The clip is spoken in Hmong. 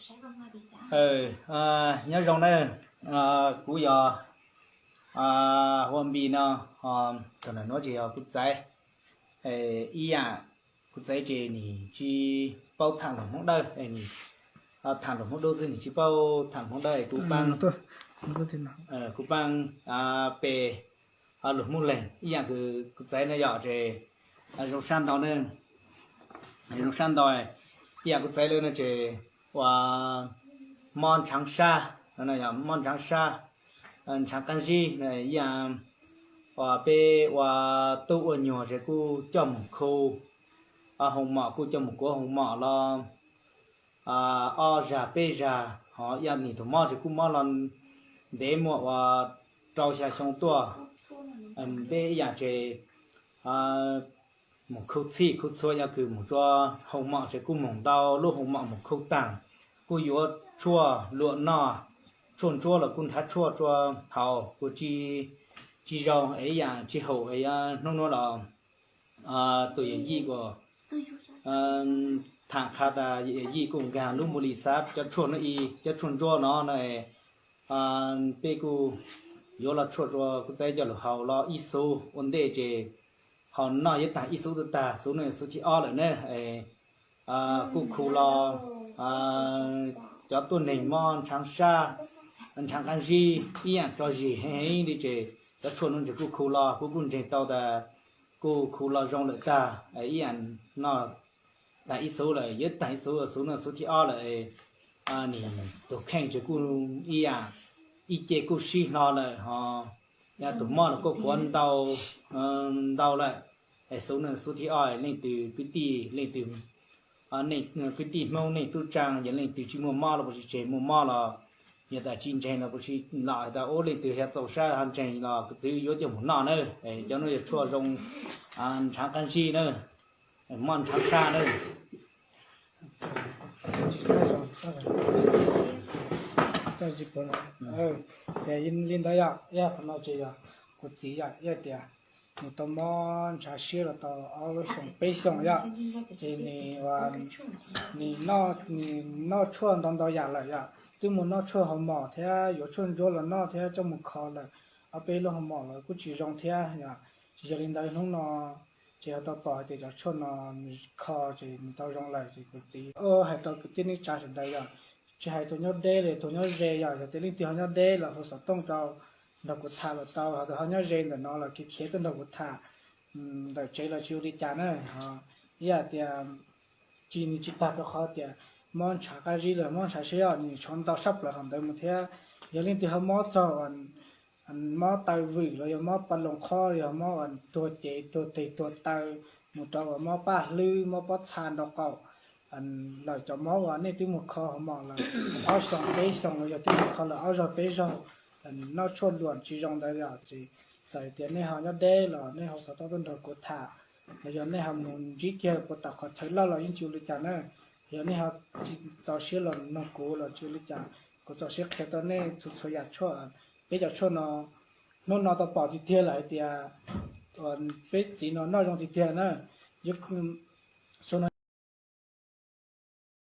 Nyob zoo na, kuv yog Huam Npis no, tus ntawm nuav ces yog kuv txaiv. Ib yaam kuv txaiv ces nwg tsi paub thaam lug Hmoob Dawb, nwg thaam lug Hmoob Dub xwb, nwg tsi paub thaam Hmoob Dawb, kuv paab, kuv paab pe lug Hmoob Leeg ib yaam kws kuv txaiv no yog ces zoo sab ntau na, zoo sab ntau. Ib yaam kuv txaiv lawm no ces ua mob ntshaav sab, mob ntshaav sab, ntshaav qaab zib, ib yaam ua peb ua tub ua nyuag ces kuj coj moog khu hoo mom, kuj coj moog kuav hoo mom los ob zag peb zag, ho ib yaam nwg tug mob ces kuj mob los ntev muaj ua rau xya xyoo tuaj. Peb ib yaam ces moog khu txhij khu txhua, ib yaam kws moog tsua hoo mom ces kuj moog ntau lub hoo mom moog khu taag, kuj yuav tshuaj luam noj, tshuaj ntsuab los kuj nthav tshuaj tsua haus kuj tsi, tsi zoo, ib yaam tsi haum. Hnub nuav los tus yawm yij kuj thaam qha tas yawm yij kuj nkaag lub npu li xav cov tshuaj nuav ib, cov tshuaj ntsuab no na, peb kuj yuav los tshuaj tsua kuv txaiv coj lug haus los ib xuv ua ntej ces haus noj yuav taag ib xuv tuaj taag, xuv no xuv thib ob lawm na. Kuj khu los cov tuab neeg mob ntshaav sab, ntshaav qaab zib ib yaam tso zis heev heev li ces cov tshuaj nuav ces kuj khu los kuv kuj ntseeg tau tas kuj khu los zoo lawm tag, ib yaam noj taag ib xuv lawm, yuav taag ib xuv, xuv no xuv thib ob lawm. Nwg tug kheej ces kuj ib yaam ib ce kuj sib hlo lawm ho, yog tug mob los kuj kuav ntau, ntau lawm. Es xuv no xuv thib ob, leej twg kwv tij, leej twg kwv tij Hmoob neej tub tsaa, yog leej twg tsi muaj mob los puas tsi tseg, muaj mob los yog tas tsi ntseeg los puas tsi los has tas ub leej twg has txaus sab ho ntseeg los kuv txwv yuav coj moog noj na. Cov nuav yog tshuaj zoo ntshaav qaab zib na, mob ntshaav sab na. Li ntawd yog, ib qhov no ces yog kuv txiv yog ib tias nws tau mob ntshav siab los tau ob lub xyoo peb xyoo yom, ces nws, nws noj tshuaj ntau ntau yam lawm yom, twb mus noj tshuaj hoo mom thiab yuav tshuaj ntsuab los noj thiab coj mus kho lawm, ob peb lub hoo mom los kuj tsis zoo thiab yom. Ces yog li ntawd hnub no ces ho tau pom hais tias cov tshuaj no nws kho ces nws tau zoo lawm ces kuv txiv hais rau kwv tij neej tsa sawv daws yom, tsis hais tus nyob deb los tus nyob ze yom, yog tias leej twg ho nyob deb los hu xov tooj rau nrog kuv tham los tau, ho tus ho nyob ze ntawm no los khiav khiav tuaj nrog kuv tham ntawm tsev los tsis ua li cas na. Ib yam tias tsis, nws tsis tag rau qhov tias mob ntshav qab zib los mob ntshav siab, nws tshuav ntau sab plaws qhov ntawd mus thiab. Yog leej twg ho mob txog mob taw vwm los yog mob pa loos qhob, yog mob uas tuag cev tuag teg tuag taw, mus rau uas mob paj hlwb mob pob txha nraub qaum, lawm cov mob uas nej twb mus kho hoo mom lawm ob xyoo peb xyoo los yog twb mus kho lawm ob zaug peb zaug, noj tshuaj luam tsis zoo ntawd yom, ces txawm tias nej ho nyob deb los nej ho xov tooj tuaj nrog kuv tham, los yog nej ho mus ntsib kiag puas tom qhov chaw loj los yeej tsis ua li cas na. Yog nej ho tsis txaus siab los nug kuv los tsis ua li cas, kuv txaus siab qhia rau nej txhua txhua yam tshuaj. Peb cov tshuaj no hnub no tau pom tiag tiag lawm hais tias peb txiv no noj zoo tiag tiag na. Xu no